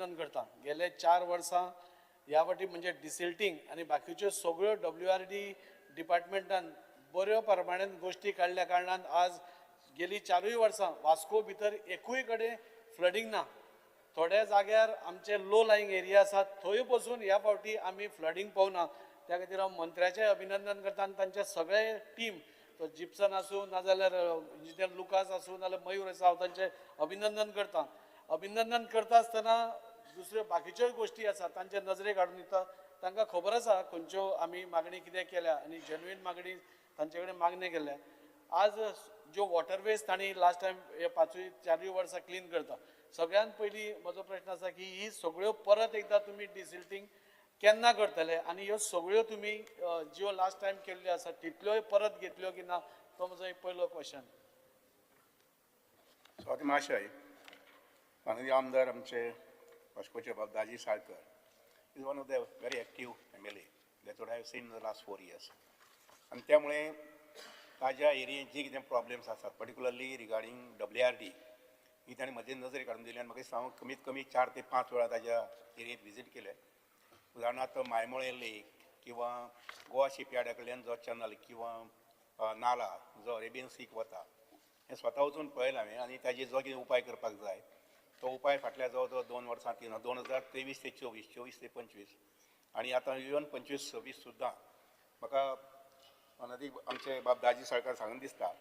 अभिनंदन करता. गेले 4 वर्सां ह्या फावटी म्हणजे डिसिल्टींग आनी बाकीच्यो सगळ्यो WRD डिपार्टमेंटान बऱ्यो प्रमाणान गोश्टी काडल्या कारणान आज गेली 4 वर्सां वास्को भितर एकूय कडेन फ्लडींग ना. थोड्या जाग्यार आमचे लो लायींग एरिया आसात थंय पसून ह्या फावटी आमी फ्लडींग पळोवना. त्या खातीर हांव मंत्र्याचें अभिनंदन करता आनी तांचे सगळे टीम, तो जिप्सन आसूं नाजाल्यार इंजिनियर लुकास आसूं नाजाल्यार मयूर आसा, हांव तांचें अभिनंदन करता. अभिनंदन करता आसतना दुसऱ्यो बाकीच्योय गोश्टी आसा तांचे नजरेक हाडून दिता. तांकां खबर आसा खंयच्यो आमी मागणी कितें केल्या आनी जेन्युइन मागणी तांचे कडेन मागणी केल्या. आज ज्यो वॉटरवेज तांणी लास्ट टायम हे 5 4 वर्सां क्लीन करता, सगळ्यान पयलीं म्हजो प्रश्न आसा की ही सगळ्यो परत एकदां तुमी डिसिल्टींग केन्ना करतले आनी ह्यो सगळ्यो तुमी ज्यो लास्ट टायम केल्ल्यो आसा तितल्योय परत घेतल्यो की ना, तो म्हजो एक पयलो क्वेश्चन. स्वाती महाशय, माननीय आमदार आमचे वास्कोचे बाब Daji Salkar is one of the very active MLA that what I have seen in the last 4 years. आनी त्यामुळे ताज्या एरियेंत जी कितें प्रॉब्लेम्स आसात पर्टिक्युलरली रिगार्डींग WRD ही ताणें म्हजे नजरेक हाडून दिली आनी म्हाका दिसता हांव कमीत कमी 4 ते 5 वेळा ताज्या एरियेंत विजीट केले. उदाहरणार्थ मायमोळे लेक किंवा गोवा शिपयार्डा कडल्यान जो चॅनल किंवा नाला जो अरेबियन सीक वता हें स्वता वचून पळयलां हांवें आनी ताजेर जो कितें उपाय करपाक जाय तो उपाय फाटल्या जवळ जवळ 2 वर्सां 3 2023 ते 24, 24 ते 25 आनी आतां इवन 25 26 सुद्दां म्हाका अनदीक आमचे बाब दाजी साळकार सांगून दिसता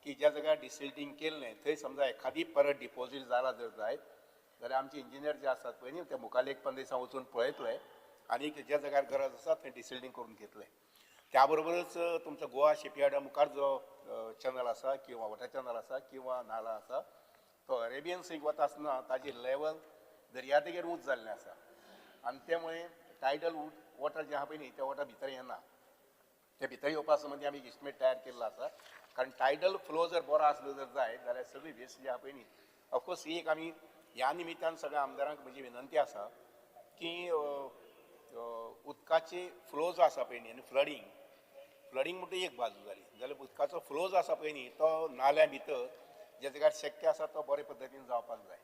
की ज्या जाग्यार डिसिल्टींग केल्लें थंय समजा एखादी परत डिपोजीट जाला जर जायत जाल्यार आमचे इंजिनियर जे आसात पळय न्ही ते मुखार एक 15 दिसां वचून पळयतले आनी ज्या जाग्यार गरज आसा थंय डिसिल्टींग करून घेतले. त्या बरोबरच तुमचो गोवा शिपयार्डा मुखार जो चॅनल आसा किंवा वॉटर चॅनल आसा किंवा नाला आसा तो अरेबियन सीक वता आसतना ताजी लेवल दर्यादेगेर ऊंच जाल्लें आसा आनी त्यामुळे टायडल वॉटर जें आहा पळय न्ही तें वॉटर भितर येना. ते भितर येवपा संबंदी आमी एस्टिमेट तयार केल्लो आसा कारण टायडल फ्लो जर बरो आसलो जर जायत जाल्यार सगळी वेस्ट जी आहा पळय न्ही ऑफकोर्स ही एक आमी ह्या निमित्तान सगळ्या आमदारांक म्हजी विनंती आसा की उदकाची फ्लो जो आसा पळय न्ही आनी फ्लडींग फ्लडींग म्हणटा एक बाजू जाली जाल्यार उदकाचो फ्लो जो आसा पळय न्ही तो नाल्या भितर ज्या जाग्यार शक्य आसा तो बरे पद्दतीन जावपाक जाय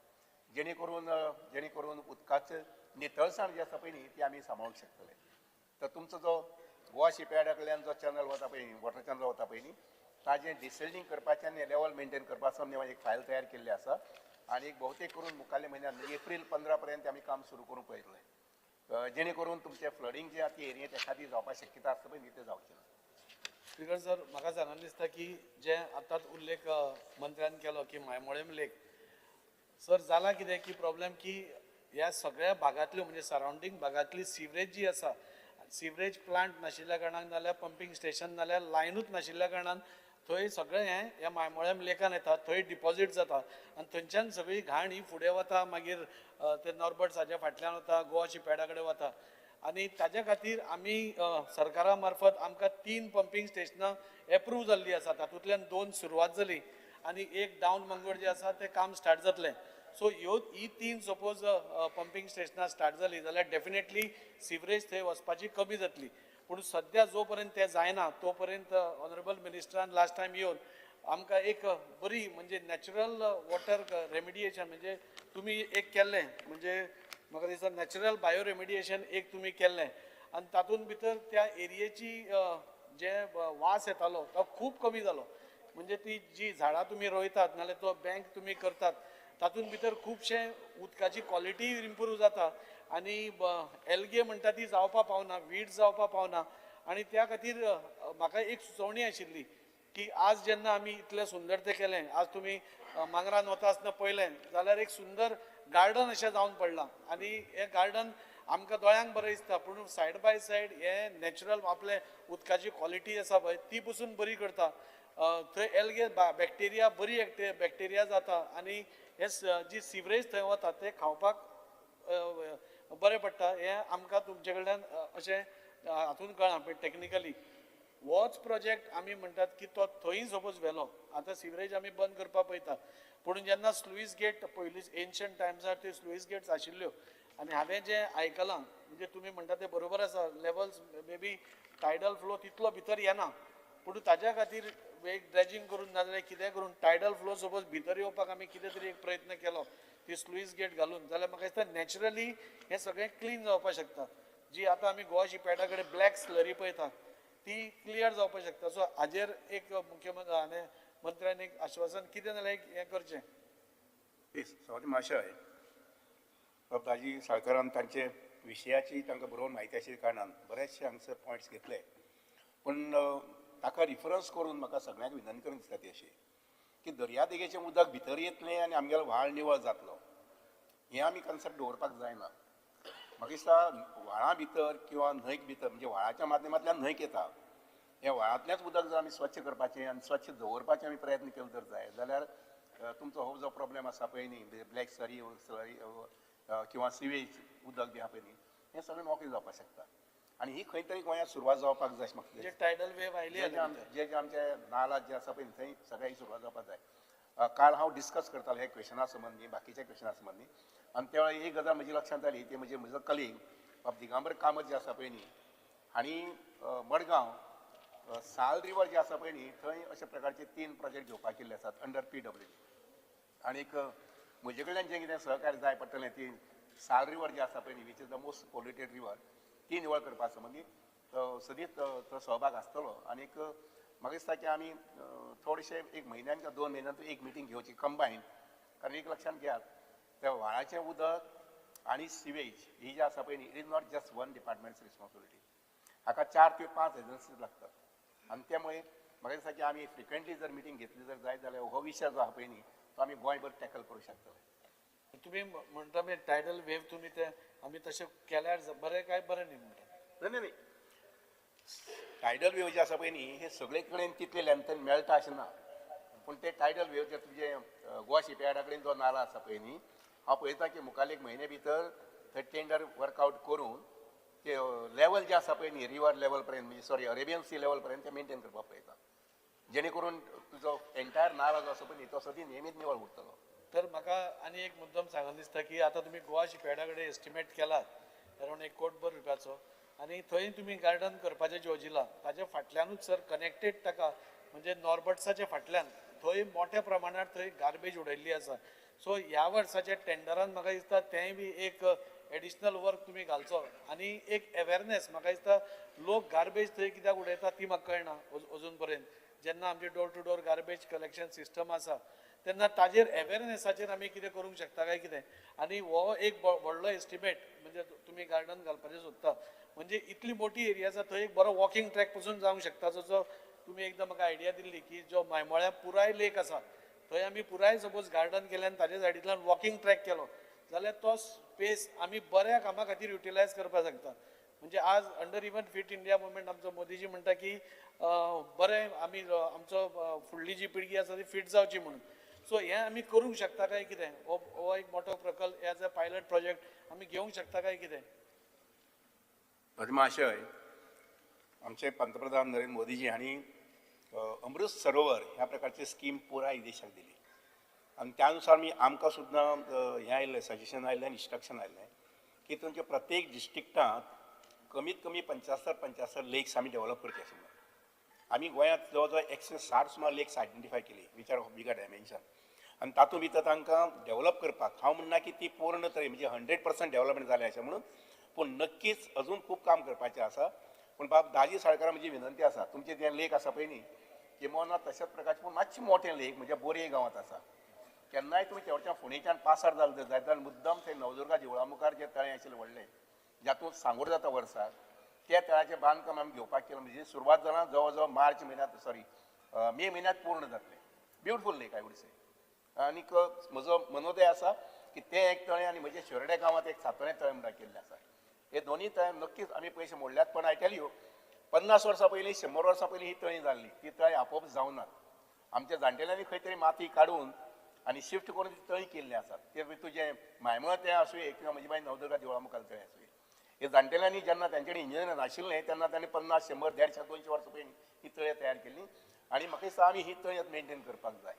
जेणे करून जेणे करून उदकाचें नितळसाण जी आसा पळय न्ही ती आमी सांबाळूंक शकतले. तर तुमचो जो गोवा शिपयार्डा कडल्यान जो चॅनल वता पळय न्ही वॉटर चॅनल वता पळय न्ही ताजें डिसिल्टींग करपाचें आनी लेवल मेनटेन करपा संबंदी एक फायल तयार केल्ली आसा आनी बहुतेक करून मुखारल्या म्हयन्यान म्हणजे एप्रील 15 पर्यंत आमी काम सुरू करूंक पळयतले जेणे करून तुमचें फ्लडींग जें आसा ती एरियेंत एखादी जावपाक शक्यता आसता पळय न्ही तें जावचें ना. स्पीकर सर, म्हाका सांगन दिसता की जे आतांच उल्लेख मंत्र्यान केलो की मायमोळेम लेक, सर जाला कितें की प्रॉब्लेम की ह्या सगळ्या भागांतल्यो म्हणजे सरावंडींग भागांतली सिवरेज जी आसा, सिवरेज प्लांट नाशिल्ल्या कारणान नाल्यार पंपींग स्टेशन नाल्यार लायनूच नाशिल्ल्या कारणान थंय सगळें हें ह्या मायमोळेम लेकान येता, थंय डिपॉजीट जाता आनी थंयच्यान सगळी घाण ही फुडें वता, मागीर ते नॉर्बर्ट साच्या फाटल्यान वता, गोवा शिपयार्डा कडेन वता आनी ताज्या खातीर आमी सरकारा मार्फत आमकां 3 पंपींग स्टेशनां एप्रूव जाल्लीं आसा, तातूंतल्यान 2 सुरवात जाली आनी एक डावन मंगोड जें आसा तें काम स्टार्ट जातलें. सो ह्यो ही 3 सपोज पंपींग स्टेशनां स्टार्ट जालीं जाल्यार डेफिनेटली सिवरेज थंय वचपाची कमी जातली. पूण सद्या जो पर्यंत तें जायना तो पर्यंत ऑनरेबल मिनिस्टरान लास्ट टायम येवन आमकां एक बरी म्हणजे नॅचरल वॉटर रेमिडिएशन म्हणजे तुमी एक केल्लें म्हणजे म्हाका दिसता नॅचरल बायो रेमिडिएशन एक तुमी केल्लें आनी तातूंत भितर त्या एरियेची जे वास येतालो तो खूब कमी जालो. म्हणजे ती जी झाडां तुमी रोयतात नाल्यार तो बँक तुमी करतात तातूंत भितर खुबशें उदकाची क्वॉलिटी इम्प्रूव जाता आनी एल्गे म्हणटा ती जावपा पावना, वीड जावपा पावना. आनी त्या खातीर म्हाका एक सुचोवणी आशिल्ली की आज जेन्ना आमी इतलें सुंदर तें केलें, आज तुमी मांगरान वता आसतना पळयलें जाल्यार एक सुंदर गार्डन अशें जावन पडलां आनी हें गार्डन आमकां दोळ्यांक बरें दिसता, पूण सायड बाय सायड हें नॅचरल आपलें उदकाची क्वॉलिटी आसा पळय ती पसून बरी करता. थंय एल्गे बॅक्टेरिया बरी बॅक्टेरिया जाता आनी हे जी सिवरेज थंय वता तें खावपाक बरें पडटा. हें आमकां तुमचे कडल्यान अशें हातून कळ्ळां. पण टॅक्निकली होच प्रोजेक्ट आमी म्हणटात की तो थंय सपोज व्हेलो, आतां सिवरेज आमी बंद करपाक पळयतात, पूण जेन्ना स्लुईस गेट पयलीं एन्शंट टायम्सार त्यो स्लुईस गेट्स आशिल्ल्यो आनी हांवें जें आयकलां म्हणजे तुमी म्हणटा तें बरोबर आसा, levels may be tidal flow तितलो भितर येना, पूण ताज्या खातीर एक ड्रेजिंग करून नाजाल्यार कितें करून टायडल फ्लो सपोज भितर येवपाक आमी कितें तरी एक प्रयत्न केलो ती स्लुईस गेट घालून जाल्यार म्हाका दिसता नॅचरली हें सगळें क्लीन जावपाक शकता. जी आतां आमी गोवा शिपयार्डा कडेन ब्लॅक स्लरी पळयता ती क्लियर जावपाक शकता. सो हाजेर एक मुख्यमंत्री आनी मंत्र्यान एक आश्वासन कितें जाल्यार एक हें करचें. सभापती महाशय, बाब दाजी साळकरान तांचे विशयाची तांकां बरोबर म्हायती आशिल्ल्या कारणान बरेचशे हांगसर पॉयंट्स घेतले, पूण ताका रिफरन्स करून म्हाका सगळ्यांक विनंती करून दिसता ती अशी की दर्यादेगेचें उदक भितर येतलें आनी आमगेलो व्हाळ निवळ जातलो हें आमी कन्सेप्ट दवरपाक जायना. म्हाका दिसता व्हाळा भितर किंवा न्हंयक भितर म्हणजे व्हाळाच्या माध्यमांतल्यान न्हंयक येता, ह्या व्हाळांतल्याच उदक जर आमी स्वच्छ करपाचें आनी स्वच्छ दवरपाचें आमी प्रयत्न केलो जर जाय जाल्यार तुमचो हो जो प्रॉब्लेम आसा पळय न्ही, ब्लॅक स्लरी किंवा सिवेज उदक बी आहा पळय न्ही, हें सगळें मोकळें जावपाक शकता आनी ही खंय तरी गोंयांत सुरवात जावपाक जाय. म्हाका टायडल वेव आयली जे जे आमचे नाला जे आसा पळय थंय सगळ्यांची सुरवात जावपाक जाय. काल हांव डिस्कस करतालो हे क्वेशना संबंदी, बाकीच्या क्वेशना संबंदी, आनी त्या वेळार एक गजाल म्हजी लक्षांत आली ती म्हणजे म्हजो कलीग बाब दिगंबर कामत जे आसा पळय न्ही हांणी मडगांव साल रिवर जे आसा पळय न्ही थंय अशा प्रकारचे 3 प्रोजेक्ट घेवपाक केल्ले आसात अंडर PWD. आनीक म्हजे कडल्यान जें कितें सहकार्य जाय पडटलें ती साल रिवर जी आसा पळय न्ही, which is the most polluted river, ती निवळ करपा संबंदी सदींच तो सहभाग आसतलो. आनीक म्हाका दिसता की आमी थोडेशे एक म्हयन्यान किंवा 2 म्हयन्यान एक मिटींग घेवची कंबायन, कारण एक लक्षांत घेयात त्या व्हाळाचें उदक आनी सिवेज ही जी आसा पळय न्ही, it is not just one department's responsibility, हाका 4 ते 5 एजन्सीज लागतात. आनी त्यामुळे म्हाका दिसता की आमी फ्रिक्वेंटली जर मिटींग घेतली जर जायत जाल्यार हो विशय जो आहा पळय न्ही तो आमी गोंयभर टॅकल करूं शकतले. तुमी म्हणटा मागीर टायडल वेव तुमी ते आमी तशें केल्यार बरें काय बरें न्ही म्हणटा? न्ही न्ही, टायडल वेव जे आसा पळय न्ही हे सगळे कडेन तितले लेंथन मेळटा अशें ना, पूण ते टायडल वेव जे तुजे गोवा शिपयार्डा कडेन जो नाला आसा पळय न्ही, हांव पळयता की मुखार एक म्हयने भितर थंय टेंडर वर्कआवट करून ते लेवल जे आसा पळय न्ही रिवर लेवल पर्यंत, म्हणजे सॉरी अरेबियन सी लेवल पर्यंत ते मेनटेन करपाक पळयता, जेणे करून तुजो एंटायर नाला जो आसा पळय न्ही तो सदी नेमीत निवळ उरतलो. तर म्हाका आनी एक मुद्दम सांगन दिसता की आतां तुमी गोवा शिपयार्डा कडेन एस्टिमेट केलात अरावंड 1 कोटभर रुपयाचो आनी थंय तुमी गार्डन करपाचें योजिलां, ताच्या फाटल्यानूच सर कनेक्टेड ताका म्हणजे नॉर्बर्ट्साच्या फाटल्यान थंय मोठ्या प्रमाणात थंय गार्बेज उडयल्ली आसा. सो ह्या वर्साच्या टेंडरान म्हाका दिसता तेंय बी एक एडिशनल वर्क तुमी घालचो आनी एक अवेरनेस म्हाका दिसता लोक गार्बेज थंय कित्याक उडयता ती म्हाका कळना अजून पर्यंत. जेन्ना आमची door to door garbage collection system आसा तेन्ना ताजेर अवेरनेसाचेर आमी कितें करूंक शकता काय कितें, आनी हो एक व्हडलो एस्टिमेट म्हणजे तुमी गार्डन घालपाचें सोदता म्हणजे इतली मोठी एरिया आसा थंय एक बरो वॉकिंग ट्रॅक पसून जावंक शकता. जसो तुमी एकदां म्हाका आयडिया दिल्ली की जो मायमोळ्या पुराय लेक आसा थंय आमी पुराय सपोज गार्डन केलें आनी ताजे सायडींतल्यान वॉकिंग ट्रॅक केलो जाल्यार तो स्पेस आमी बऱ्या कामा खातीर युटिलायज करपाक शकता. म्हणजे आज under even fit India movement आमचो मोदीजी म्हणटा की बरें आमी आमचो फुडली जी पिळगी आसा ती फीट जावची म्हणून. सो हें आमी करूंक शकता काय कितें, हो एक मोठो प्रकल्प एज अ पायलट प्रोजेक्ट आमी घेवंक शकता काय कितें? महाशय, आमचे पंतप्रधान नरेंद्र मोदीजी हांणी अमृत सरोवर ह्या प्रकारची स्कीम पुराय देशाक दिली आनी त्यानुसार मी आमकां सुद्दां हें आयिल्लें सजेशन आयिल्लें आनी इन्स्ट्रक्शन आयिल्लें की तुमच्या प्रत्येक डिस्ट्रिक्टांत कमीत कमी 75 लेक्स आमी डेव्हलप करचे आशिल्ले. आमी गोंयांत जवळ जवळ 160 सुमार लेक्स आयडेंटिफाय केली which are of bigger dimension आनी तातूंत भितर तांकां डेव्हलप करपाक हांव म्हणना की ती पूर्ण तरी म्हणजे 100% डेव्हलपमेंट जालें अशें म्हणून, पूण नक्कीच अजून खूब काम करपाचें आसा. पूण बाब दाजी साळकारा म्हजी विनंती आसा, तुमचें जें लेक आसा पळय न्ही किंवा तशाच प्रकारचें पूण मातशें मोठें लेक म्हणजे बोरये गांवांत आसा, केन्नाय तुमी तेवटच्यान फोंडेच्यान पासार जालें जर जायत जाल्यार मुद्दम थंय नवदुर्गा देवळा मुखार जें तळें आशिल्लें व्हडलें जातूंत सांगोड जाता वर्साक, त्या तळ्याचें बांदकाम आमी घेवपाक केलां म्हणजे सुरवात जालां जवळ जवळ मार्च म्हयन्यांत सॉरी मे म्हयन्यांत पूर्ण जातलें. Beautiful lake I would say. आनीक म्हजो मनोदय आसा की तें एक तळें आनी म्हजें शिरोड्या गांवांत एक सातोळें तळें म्हणटा केल्लें आसा, हे दोनूय तळें नक्कीच आमी पयशे मोडल्यात. पण I tell you 50 वर्सां पयलीं 100 वर्सां पयलीं ही तळीं जाल्ली, ती तळीं आपोआप जावनात. आमच्या जाणटेल्यांनी खंय तरी माती काडून आनी शिफ्ट करून ती तळीं केल्ली आसात. ते तुजें मायमोळा तें आसूं किंवा म्हजी मागीर नवदुर्गा देवळा मुखार तळें आसूं, हे जाणटेल्यांनी जेन्ना तांचे कडेन इंजिनियर नाशिल्लें तेन्ना तांणी 50, 100, 150, 200 वर्सां पयलीं ही तळें तयार केल्ली आनी म्हाका दिसता आमी ही तळी मेनटेन करपाक जाय.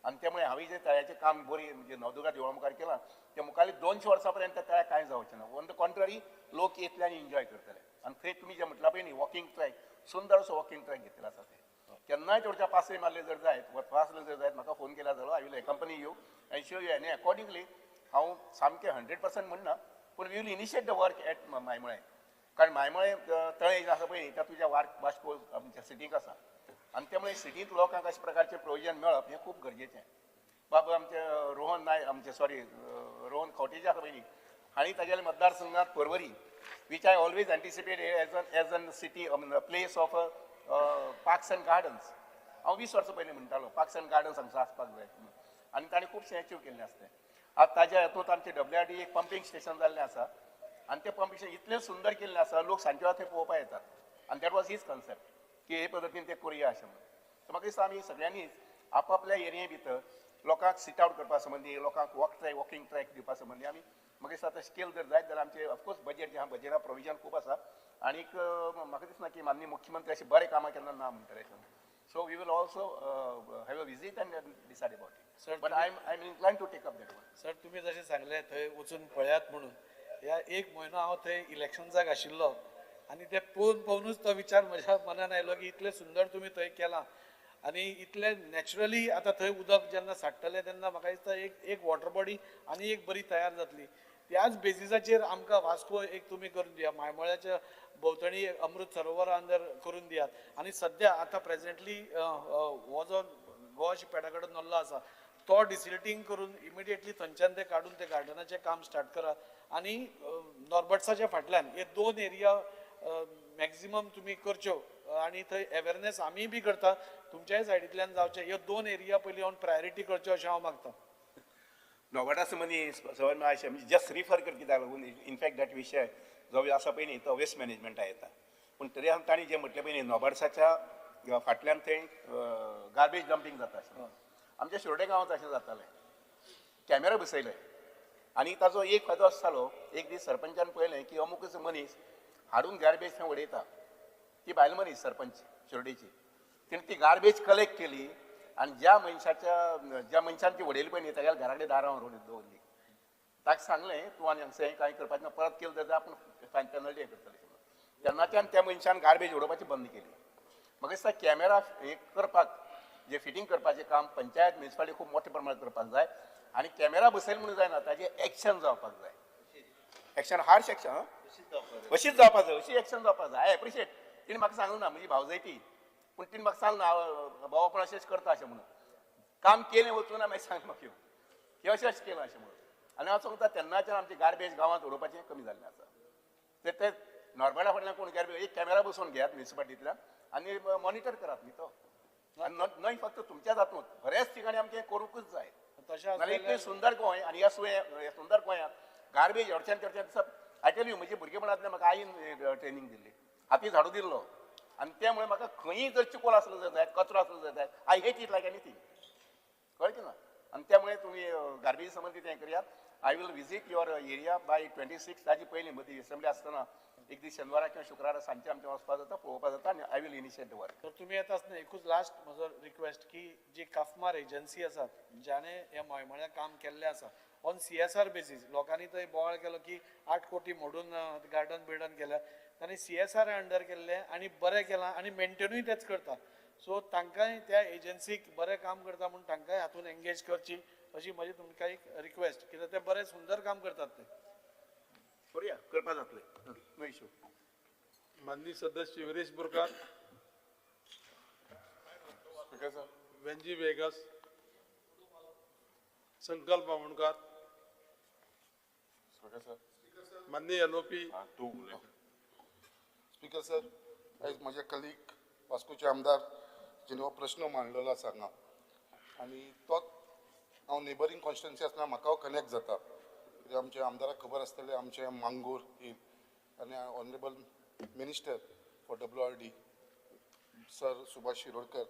आनी त्यामुळे हांवें जें तळ्याचें काम बरी म्हणजे नवदुर्गा देवळा मुखार केलां तें मुखार 200 वर्सां पर्यंत त्या तळ्याक कांय जावचें ना. ऑन the contrary लोक येतले आनी एन्जॉय करतले. आनी थंय तुमी जें म्हटलां पळय न्ही वॉकिंग ट्रॅक, सुंदर असो वॉकिंग ट्रॅक घेतलेलो आसा ते. केन्नाय तेवच्या पासय मारले जर जायत वचपा आसले जर जायत म्हाका फोन केला जालो, I will accompany you and show you. आनी अकॉर्डिंगली हांव सामकें 100% म्हणना, पूण we will initiate the work at Maimollem. कारण मायमळे तळें जें आसा पळय त्या तुज्या वास्को आमच्या सिटीक आसा आनी त्यामुळे सिटींत लोकांक अशा प्रकारचें प्रोविजन मेळप हें खूब गरजेचें. बाब आमचे रोहन नायक, आमचे सॉरी रोहन खवटे जे आसा पळय हांणी ताज्या मतदारसंघात Porvorim, which I always anticipate as an city place of parks and gardens. हांव 20 वर्सां पयलीं म्हणटालो पार्क्स अँड गार्डन्स हांगसर आसपाक जाय आनी ताणें खुबशें एचीव केल्लें आसता. आतां ताज्या हातूंत आमचें WRD एक पंपींग स्टेशन जाल्लें आसा आनी तें पंपींग स्टेशन इतलें सुंदर केल्लें आसा, लोक सांजच्या वेळार थंय पळोवपाक येतात आनी that was his concept की हे पद्दतीन तें करुया अशें म्हणून. सो म्हाका दिसता आमी सगळ्यांनीच आपापल्या एरिये भितर लोकांक सीट आवट करपा संबंदी, लोकांक वॉकिंग ट्रॅक दिवपा संबंदी आमी म्हाका दिसता आतां स्केल जर जायत जाल्यार आमचें ऑफकोर्स बजेट जें आहा बजेटा प्रोविजन खूब आसा आनीक म्हाका दिसना की माननीय मुख्यमंत्री अशें बरें कामां केन्ना ना म्हणटले. So we will also have a visit and decide about it, but I am incline to take up that one. Sir तुमी जशें सांगलें थंय वचून पळयात म्हणून, ह्या एक म्हयनो हांव थंय इलेक्शन्साक आशिल्लो आनी ते पळोवन पळोवनूच तो विचार म्हज्या मनान आयलो की इतलें सुंदर तुमी थंय केलां आनी इतलें नॅचरली आतां थंय उदक जेन्ना साठ्ठलें तेन्ना म्हाका दिसता एक वॉटर बॉडी आनी एक बरी तयार जातली. त्याच बेजिसाचेर आमकां वास्को एक तुमी करून दिया, मायमळ्याच्या भोंवतणी अमृत सरोवरा अंदर करून दियात. आनी सद्या आतां प्रेजेंटली हो जो गोवा शिपयार्डा कडेन नल्लो आसा तो डिसिल्टींग करून इमिडिएटली थंयच्यान ते काडून ते गार्डनाचें काम स्टार्ट करात आनी नॉर्बर्ट्साच्या फाटल्यान हे 2 एरिया मॅक्झिमम तुमी करच्यो आनी थंय अवेरनेस आमीय बी करता तुमच्याय सायडींतल्यान जावचें. ह्यो 2 एरिया पयलीं हांव प्रायोरिटी करच्यो अशें हांव मागता. नॉर्बर्टा संबंदी सवन अशें जस्ट रिफर कर कित्याक लागून इनफॅक्ट that विशय जो आसा पळय न्ही तो वेस्ट मॅनेजमेंटा येता, पूण तरी आमी तांणी जें म्हटलें पळय न्ही नॉर्बर्ट्साच्या फाटल्यान थंय गार्बेज डंपींग जाता अशें आमच्या शिरोडे गांवांत अशें जातालें. कॅमेरा बसयले आनी ताजो एक फायदो असो जालो, एक दीस सरपंचान पळयलें की अमुकच मनीस हाडून गार्बेज थंय उडयता, ती बायल मनीस सरपंच शिरोडेची, तिणें ती गार्बेज कलेक्ट केली आनी ज्या मनशान ती उडयली पळय न्ही ताज्या घरा कडेन दारां व्हरून दवरली. ताका सांगलें तूं आनी हांगसर कांय करपाचें ना, परत केलें जाल्यार आपूण फायन पेनल्टी हें करतलें. तेन्नाच्यान त्या मनशान गार्बेज उडोवपाची बंद केली. म्हाका दिसता कॅमेरा हे करपाक जे फिटींग करपाचें काम पंचायत म्युनिसिपालिटी खूब मोठ्या प्रमाणात करपाक जाय आनी कॅमेरा बसयले म्हणून जायना, ताजें एक्शन जावपाक जाय. एक्शन, हार्श एक्शन अशीच जावपाक जाय, अशी एक्शन जावपाक जाय. I appreciate तिणें म्हाका सांगलें ना, म्हजी भावजय ती, पूण तिणें म्हाका सांगलें ना भाव आपण अशेंच करता अशें म्हणून. काम केलें वचून मागीर सांग म्हाका की अशें अशें केलां अशें म्हणून. आनी हांव सांगता तेन्नाच्यान आमचें गार्बेज गांवांत उडोवपाचें कमी जाल्लें आसा. ते नॉर्बर्टा फाटल्यान कोण गार्बेज एक कॅमेरा बसोवन घेयात म्युनिसिपालिटींतल्यान आनी मॉनिटर करात न्ही तो. आनी न्हय फक्त तुमच्याच हातूंत, बऱ्याच ठिकाणी आमचें करूंकूच जाय. तशें इतलें सुंदर गोंय आनी ह्या सुंदर गोंयांत गार्बेज हडच्यान तेडच्यान दिसप. I tell you, म्हजी भुरगेपणांतल्यान म्हाका आईन ट्रेनींग दिल्ली, हाती झाडू दिल्लो आनी त्यामुळे म्हाका खंयी जर चिकोल आसलो जर जायत, कचरो आसलो जर जायत, I hate it like anything, कळ्ळें की ना. आनी त्यामुळे तुमी गार्बेज संबंदी तें करयात. I will visit your area by 26, ताजी पयलीं मदीं एसेंब्ली आसतना एक दीस शेनवारा किंवा शुक्रारा सांजचे आमचें वचपा जाता, पळोवपा जाता आनी I will initiate the work. तर तुमी येता आसतना एकूच लास्ट म्हजो रिक्वेस्ट की जी काफमार एजन्सी आसात ज्याने ह्या मळमळ्या काम केल्लें आसा ऑन CSR basis, लोकांनी थंय बोवाळ केलो की 8 कोटी मोडून गार्डन बिर्डन केल्या, तांणी CSR under केल्लें आनी बरें केलां आनी मेंटेनूय तेच करता. सो तांकांय त्या एजन्सीक बरें काम करता म्हूण तांकांय हातून एंगेज करची अशी म्हजी तुमकां एक रिक्वेस्ट, कित्याक ते बरें सुंदर काम करतात. ते करुया, करपा जातलें, नो इशू. माननीय सदस्य विरेश बोरकार, वेंजी वेगस, संकल्प आमोणकर, माननीय LOP. Speaker sir, आयज म्हजे कलीग वास्कोचे आमदार जेणे हो प्रश्न मांडलेलो आसा हांगा आनी तोच हांव नेबरींग कॉन्स्टिट्युएन्सी आसतना म्हाका कनेक्ट जाता, कित्याक आमच्या आमदाराक खबर आसतलें आमचें मांगूर हिल आनी honourable minister for WRD sir Subhash Shirodkar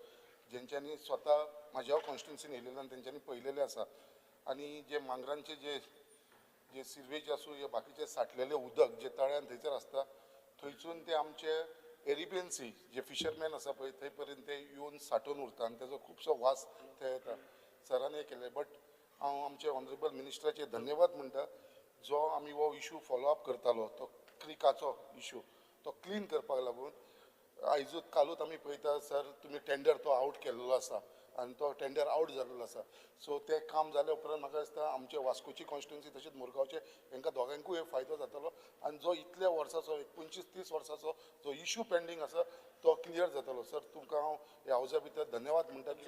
जेंच्यांनी स्वता म्हाज्या कॉन्स्टिट्युएन्सीन येयलेले आनी तेंच्यांनी पळयलेलें आसा आनी जे मांगरांचे जे जे सिवेज आसूं या बाकीचे साठलेलें उदक जे तळ्यान थंयसर आसता थंयसून ते आमचे एरिबियन सी जे फिशरमॅन आसा पळय थंय पर्यंत ते येवन साठोवन उरता आनी तेजो खुबसो वास थंय येता. सरान हें केलें, बट हांव आमचे ऑनरेबल मिनिस्टराचे धन्यवाद म्हणटा, जो आमी हो इशू फॉलो अप करतालो तो क्रिकाचो इशू तो क्लीन करपाक लागून आयजूच कालूच आमी पळयता सर, तुमी टेंडर तो आवट केल्लो आसा आनी तो टेंडर आवट जाल्लो आसा. सो तें काम जाल्या उपरांत म्हाका दिसता आमचे वास्कोची कॉन्स्टिट्युन्सी तशेंच मुरगांवचे हांकां दोगांकूय फायदो जातलो आनी जो इतल्या वर्साचो 25-30 वर्साचो जो इशू पेंडींग आसा तो क्लियर जातलो. सर, तुमकां हांव ह्या हावजा भितर धन्यवाद म्हणटा की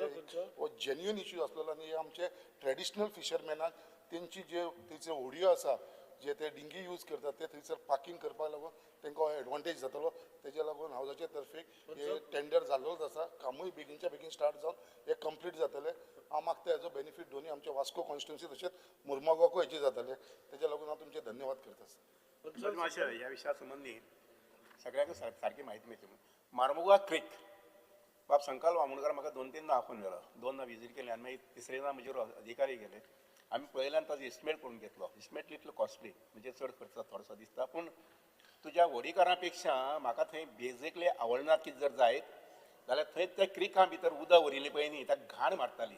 हो जेन्युइन इशू आसलेलो आनी हे आमचे ट्रेडिशनल फिशरमॅनाक तेंची जे थंयसर होडयो आसा, जे ते डिंगी यूज करतात, ते थंयसर पार्किंग करपाक लागून तांकां हो एडवांटेज जातलो. तेज्या लागून हावजाचे तर्फेक हे टेंडर जाल्लोच आसा, कामूय बेगीनच्या बेगीन स्टार्ट जावन हे कंप्लीट जातले. हांव मागता हेजो बेनिफीट दोनूय आमच्या वास्को कॉन्स्टिट्युन्सी तशेंच मुरमुगांवकूय हेजे जातले. तेज्या लागून हांव तुमचे धन्यवाद करता सर. मातशें ह्या विशया संबंदी सगळ्यांक सारकी म्हायती मेळची म्हणून मार्मुगा क्रीक बाब संकल्प वामणकर म्हाका 2-3 दाखोवन गेलो, 2 विजीट केली आनी मागीर तिसरे म्हजेर अधिकारी गेले. आमी पळयले आनी ताजो एस्टिमेट करून घेतलो. एस्टिमेट इतलो कॉस्टली, म्हणजे चड खर्च थोडोसो दिसता, पूण तुज्या व्हडीकारां पेक्षा म्हाका थंय बेजिकली आवडना की जर जायत जाल्यार थंय त्या क्रिका भितर उदक उरिल्लें पळय न्ही, ताका घाण मारताली,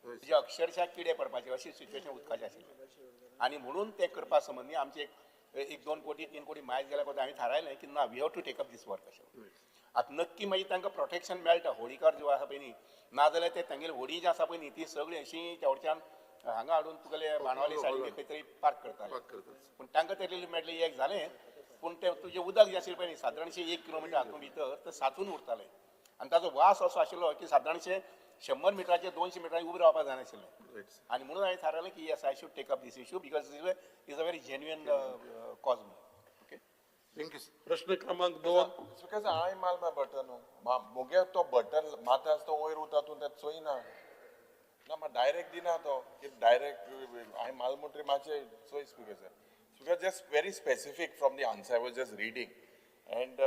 तुजे अक्षरशः किडे पडपाचे अशी सिच्युएशन उदकाचें आशिल्लें. आनी म्हणून तें करपा संबंदी आमचे 1-2 कोटी 3 कोटी मायज गेल्या कोता आमी थारायलें की ना, we have to take up this work अशें. आतां नक्की मागीर तांकां प्रोटेक्शन मेळटा होडीकार ज्यो आसा पळय न्ही, नाजाल्यार ते तांगेली होडी जी आसा पळय न्ही ती सगळी अशी तेवडच्यान हांगा हाडून तुगेले बाणावली सायडीन खंय तरी पार्क करताले, पूण तांकां ते रिलीफ मेळटलें एक जालें, पूण तें तुजें उदक जें आशिल्लें पळय न्ही सादारणशें 1 किलोमिटर हातूंत भितर तें साचून उरतालें आनी ताजो वास असो आशिल्लो की सादारणशें 100 मिटराचेर 200 मिटरांनी उबें रावपाक जायनाशिल्लें. आनी म्हणून हांवें थारायलें की yes, I should take up this issue because is a very genuine cause म्हणून. Okay, thank you. प्रश्न क्रमांक 2. स्पीकर सर, हांवें मारला बटन, मुगे तो बटन मारता आसतना वयर उरता, तूं तें चोयना ना, म्हाका डायरेक्ट दिना तो की डायरेक्ट हांवें मारला म्हणटरीर मातशें चोय. Speaker sir, speaker, just very specific from the answer I was just reading and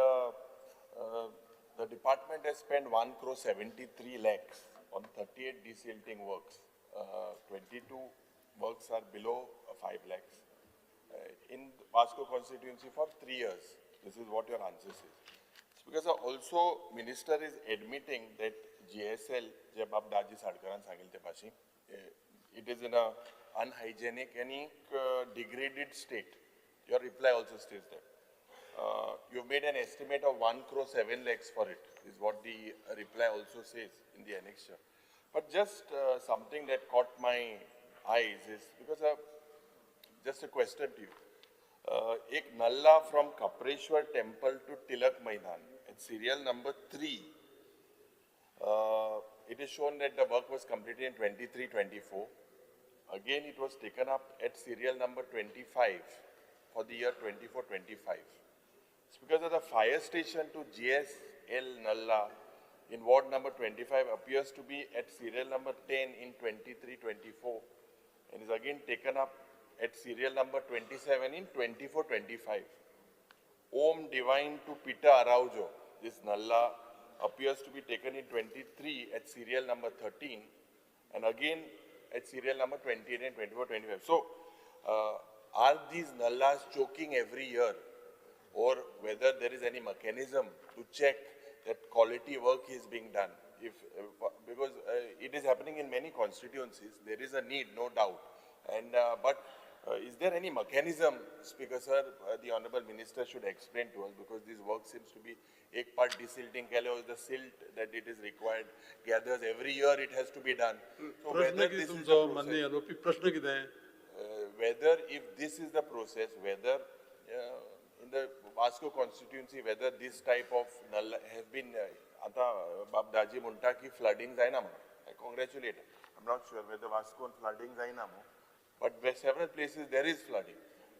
the department has spend 1 crore 73 lakhs on 38 desilting works. 22 works are below 5 lakhs in Vasco constituency for 3 years. This is what your answer says. Because also minister is admitting that GSL, जे बाब दाजी साडकरान सांगिल्ले ते भाशेन, it is in a unhygienic and degraded state. Your reply also states that. You made an estimate of 1 crore 7 lakhs for it, is what the reply also says in the annexure. But just something that caught my eyes is, because just a question to you. एक nallah from Kapreshwar temple to Tilak Maidan at serial number 3. It is shown that the work was completed in 23-24. Again, it was taken up at serial number 25 for the year 24-25. It's because of the fire station to GSL Nallah in ward number 25 appears to be at serial number 10 in 23-24 and is again taken up at serial number 27 in 24-25. Om Divine to Peter Araujo, this Nallah appears to be taken in 23 at serial number 13 and again at serial number 28 and 24-25. So, are these nallahs choking every year, or whether there is any mechanism to check that quality work is being done? If, because it is happening in many constituencies, there is a need, no doubt. And but is there any mechanism, Speaker sir, the Honorable Minister should explain to us, because this work seems to be ek part desilting केले or the silt that it is required gathers every year, it has to be done. So प्रश्न whether कितें this is the तुमचो process, माननीय LOP, प्रश्न कितें? Whether if this is the process, whether in the Vasco constituency, whether this type of nallah have been, आता बाब दाजी म्हणटा की फ्लडिंग जायना म्हणून. I congratulate. I'm not sure whether Vasco flooding जायना म्हणून, but where several places there is flooding.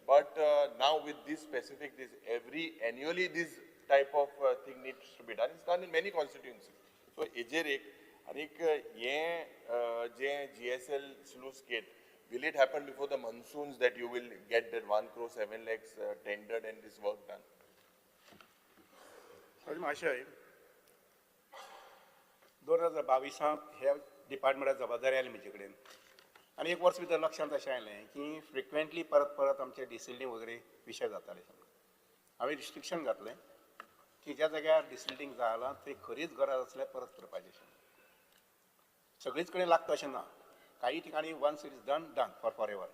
But now with this specific, this every annually this type of thing needs to be done. It's done in many constituencies. So हेजेर एक आनीक हें जें GSL sluice gate, will it happen before the monsoons that you will get that 1 crore 7 lakhs tendered and this work done? मातशें 2022 ह्या डिपार्टमेंटाक जबाबदारी आयली म्हजे कडेन आनी एक वर्स भितर लक्षांत अशें आयलें की फ्रिक्वेंटली परत परत आमचे डिसिल्टींग वगैरे विशय जाताले. हांवें रिस्ट्रिक्शन घातलें की ज्या जाग्यार डिसिल्टींग जालां थंय खरीच गरज आसल्यार परत करपाचें अशें. सगळीच कडेन लागता अशें ना, काही ठिकाणी once it is done, done for forever.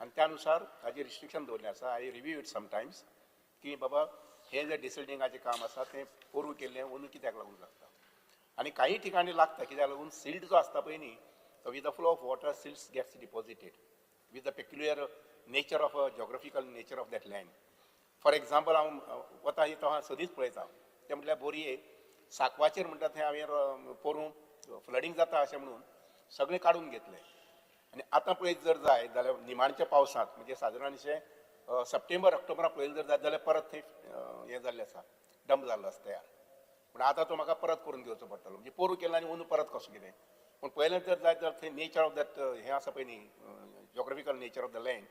आनी त्यानुसार ताजेर रिस्ट्रिक्शन दवरलें आसा. I review it sometimes की बाबा हें जें डिसिल्टिंगाचें काम आसा तें पोरूं केल्लें अंदू कित्याक लागून लागता आनी काही ठिकाणी लागता कित्याक लागून सिल्ट जो आसता पळय न्ही, तो with the flow of water silts gets deposited with the peculiar nature of geographical nature of that land. For example, हांव वता तो हांव सदींच पळयता तें म्हटल्यार बोरये साकवाचेर म्हणटा थंय हांवें पोरूं फ्लडींग जाता अशें म्हणून सगळें काडून घेतलें आनी आतां पळयत जर जाय जाल्यार निमाणच्या पावसांत, म्हणजे सादारणशें सप्टेंबर ऑक्टोबराक पळयलें जर जायत जाल्यार परत थंय हें जाल्लें आसा, डंप जाल्लो आसा तयार. पूण आतां तो म्हाका परत करून घेवचो पडटलो, म्हणजे पोरूं केला आनी अंदू परत कसो कितें. पूण पळयलें जर जायत जाल्यार थंय नेचर ऑफ that हें आसा पळय न्ही, geographical nature of the land,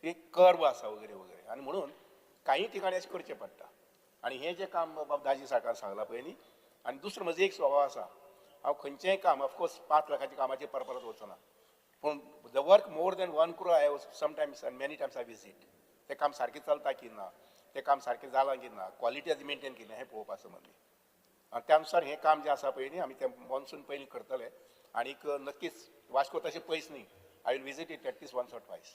ती कर्व आसा वगैरे वगैरे, आनी म्हणून काही ठिकाणी अशें करचें पडटा. आनी हें जें काम बाब दाजी साळकार सांगलां पळय न्ही, आनी दुसरो म्हजो एक स्वभाव आसा, हांव खंयचेंय काम ऑफकोर्स 5 लाखाच्या कामाचेर परत परत वचना, पूण the work more than 1 crore I sometimes and many times I visit. तें काम सारकें चलता की ना, तें काम सारकें जालां की ना, क्वॉलिटी आजी मेनटेन केली हें पळोवपा संबंदी. आनी त्या अनुसार हें काम जें आसा पळय न्ही, आमी तें मॉन्सून पयलीं करतले आनीक नक्कीच वास्को तशें पयस न्ही, I will visit it at least once or twice.